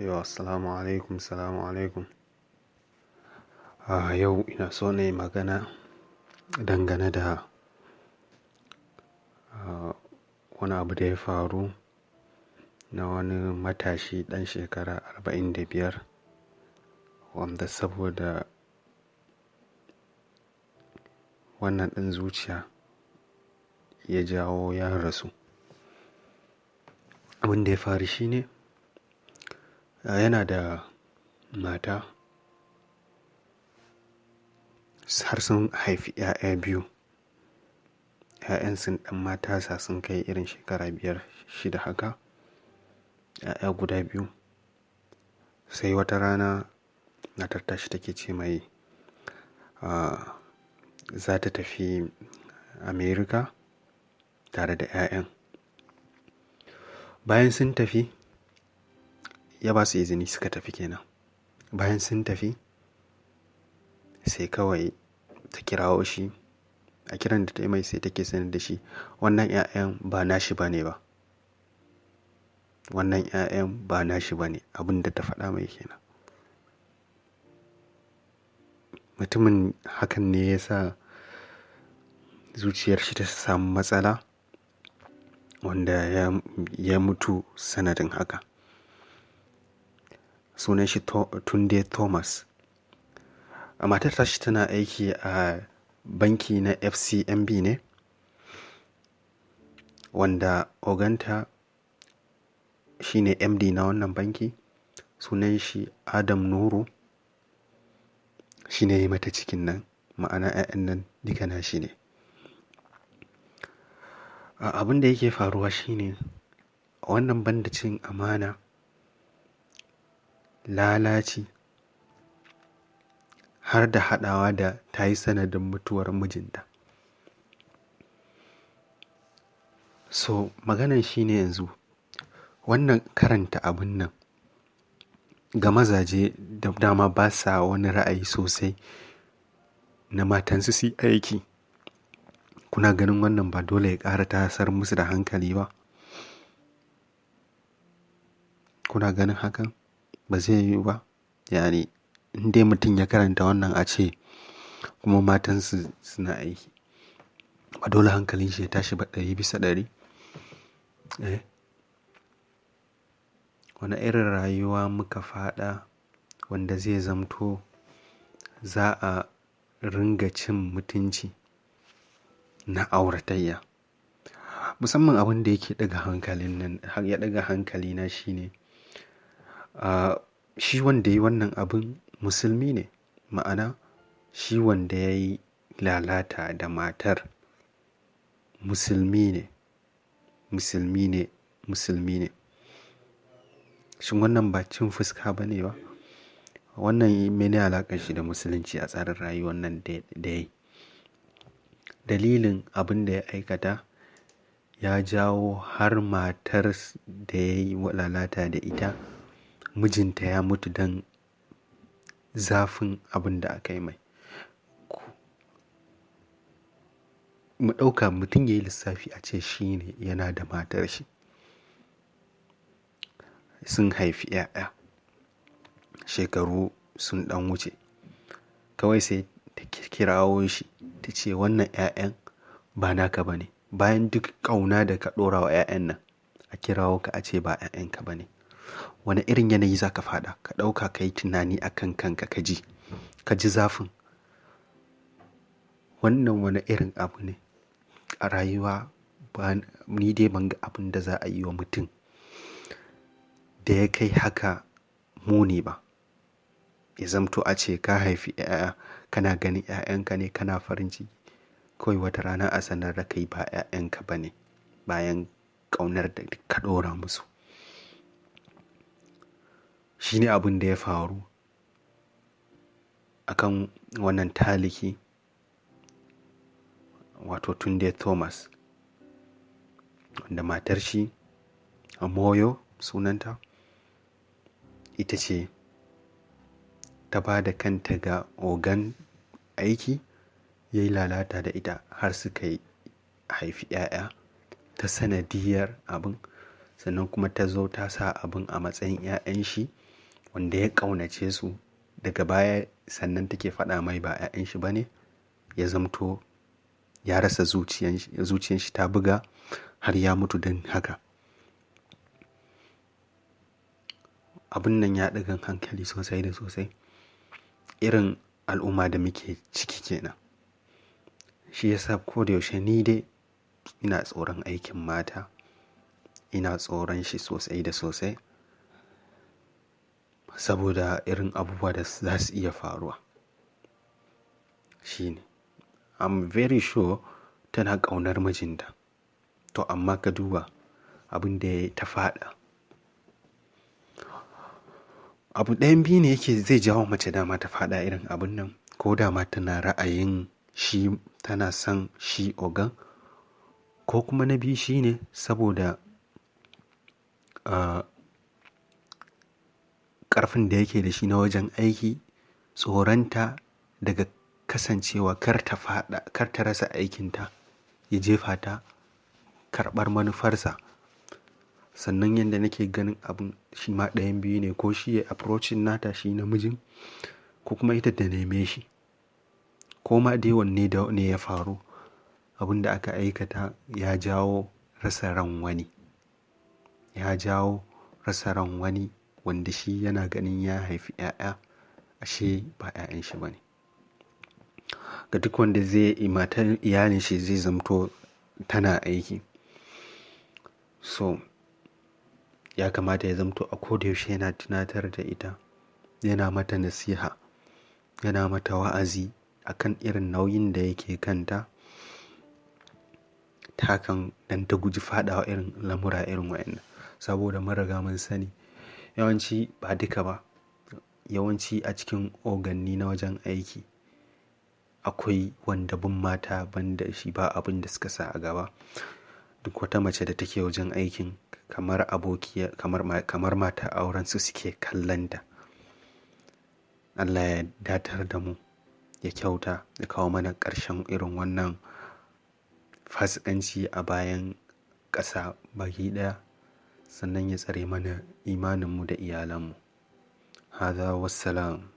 Yau assalamu alaikum, salamu alaikum. A yau ina so na yi magana dangane da wani abu da ya faru na wani matashi ɗan shekara 45 wanda saboda wannan ɗin zuciya ya jawo ya rasu. Abin da ya faru shine yana da mata har sun haifi 'ya'ya biyu. 'Ya'yan sun ɗan matasa sun kai irin shekara 5, 6 haka. 'Ya'ya guda biyu. Sai wata rana matar tashi take ce mai, za ta tafi America tare da 'ya'yan. Bayan sun tafi, ya ba su izini suka tafi kenan. Bayan sun tafi, sai kawai ta kirawo shi. A kiran da ta yi mai sai take sanar da shi wannan 'ya'yan ba nashi ba ne ba. Wannan 'ya'yan ba nashi ba ne. Abin da ta faɗa mai kenan. Mutumin hakan ne ya sa zuciyar shi ta samu matsala wanda ya mutu sanadin haka. Sunan shi Tunde Thomas. Matar tashi tana aiki a banki na FCMB ne, wanda oganta shine MD na wannan banki. Sunan shi Adam Nuru. Shi ne ya yi mata cikin nan, ma'ana 'ya'yan nan duka nashi ne. Abin da yake faruwa shine wannan banda cin amana, lalaci har da haɗawa da ta yi sanadin mutuwar mijinta. So maganan shine yanzu wannan karanta abun nan ga mazaje da dama ba sa wani ra'ayi sosai na matansu su yi aiki. Kuna ganin wannan ba dole ya ƙara tasar musu da hankali ba? Kuna ganin hakan? Ba zai yiwu ba. Yani in dai mutum ya karanta wannan a ce kuma matansu suna aiki, ba dole hankalin shi ya tashi ba 100%? Eh. Wane irin rayuwa muka faɗa wanda zai zamto za a ringa cin mutunci na auratayya? Musamman abin da yake ɗaga hankalin nan, ya ɗaga hankalina shine, shi wanda yayi wannan abun musulmi ne. Ma'ana shi wanda ya yi lalata da matar musulmi ne, musulmi ne, musulmi ne. Shin wannan ba cin fuska ba ne ba? Wannan mene alaƙar shi da musulunci a tsarin rayuwar nan da yayi? Dalilin abin da ya aikata ya jawo har matar da ya yi lalata da ita, mijinta ya mutu don zafin abin da aka yi mai. Mu ɗauka mutum ya yi lissafi a ce shi ne yana da matar shi. Sun haifi 'ya'ya, shekaru sun ɗan wuce. Kawai sai ta kirawo shi ta ce wannan 'ya'yan ba naka ba ne. Bayan duk ƙauna da ka ɗora wa 'ya'yan nan, a kirawo ka a ce ba 'ya'yanka ba ne. Wane irin yanayi za ka faɗa? Ka ɗauka ka yi tunani a kan kanka ka ji zafin. Wannan wane irin abu ne a rayuwa? Ba, ni dai ban ga abin da za a yi wa mutum da ya kai haka muni ba. Ya zamto a ce ka haifi 'ya'ya, kana ganin 'ya'yanka ne, kana farin ciki. Kawai wata rana a sanar da kai ba 'ya'yanka ba ne bayan ƙaunar da ka ɗora musu. Shi ne abin da ya faru a kan wannan taliki, wato Tunde Thomas, wanda matar shi Amoyo sunanta, ita ce ta ba da kanta ga ogan aiki, ya yi lalata da ita har suka yi haifi 'ya'ya ta sanadiyar abin. Sannan kuma ta zo ta sa abin a matsayin 'ya'yan shi. Wanda ya ƙaunace su daga baya sannan take faɗa mai ba 'ya'yan shi ba ne, ya zamto ya rasa zuciyan shi ta buga har ya mutu don haka. Abun nan ya ɗagan hankali sosai da sosai. Irin al'umma da muke ciki kenan. Shi ya sa ko da yaushe ni dai ina tsoron aikin mata. Ina tsoron shi sosai da sosai saboda irin abubuwa da za su iya faruwa. Shi ne. I'm very sure tana ƙaunar mijinta. To amma ka duba abin da ya ta faɗa. Abu ɗayan biyu ne yake zai jawo mace dama ta faɗa irin abun nan. Ko dama tana ra'ayin shi, tana son shi ogan, ko kuma na biyu shine saboda ƙarfin da yake da shi na wajen aiki, tsoronta daga kasancewa kar ta faɗa, kar ta rasa aikinta, ya jefa ta karɓar manufarsa. Sannan yanda nake ganin abun shi ma ɗayan biyu ne, ko shi ya approaching nata shi namijin, ko kuma ita ta neme shi. Ko ma dai wanne da ne ya faru, abun da aka aikata ya jawo rasa ran wani. Ya jawo rasa ran wani wanda shi yana ganin ya haifi 'ya'ya, ashe ba 'ya'yan shi ba ne. Ga duk wanda zai yi matar iyalin shi zai zamto tana aiki. So ya kamata ya zamto a ko da yaushe yana tunatar da ita, yana mata nasiha, yana mata wa'azi akan irin nauyin da yake kanta. Ta hakan dan ta guji faɗawa irin lamura irin waɗannan. Saboda mun riga mun sani yawanci ba duka ba, yawanci a cikin oganni na wajen aiki akwai wanda bin mata banda shi ba abin da suka sa a gaba. Duk wata mace da take wajen aikin kamar abokiya, kamar mata aurensu suke kallonta. Allah ya datar da mu, ya kyauta, ya kawo mana ƙarshen irin wannan fasikanci a bayan ƙasa baki ɗaya. Sannan ya tsare mana imaninmu da iyalanmu. Hada wassalam.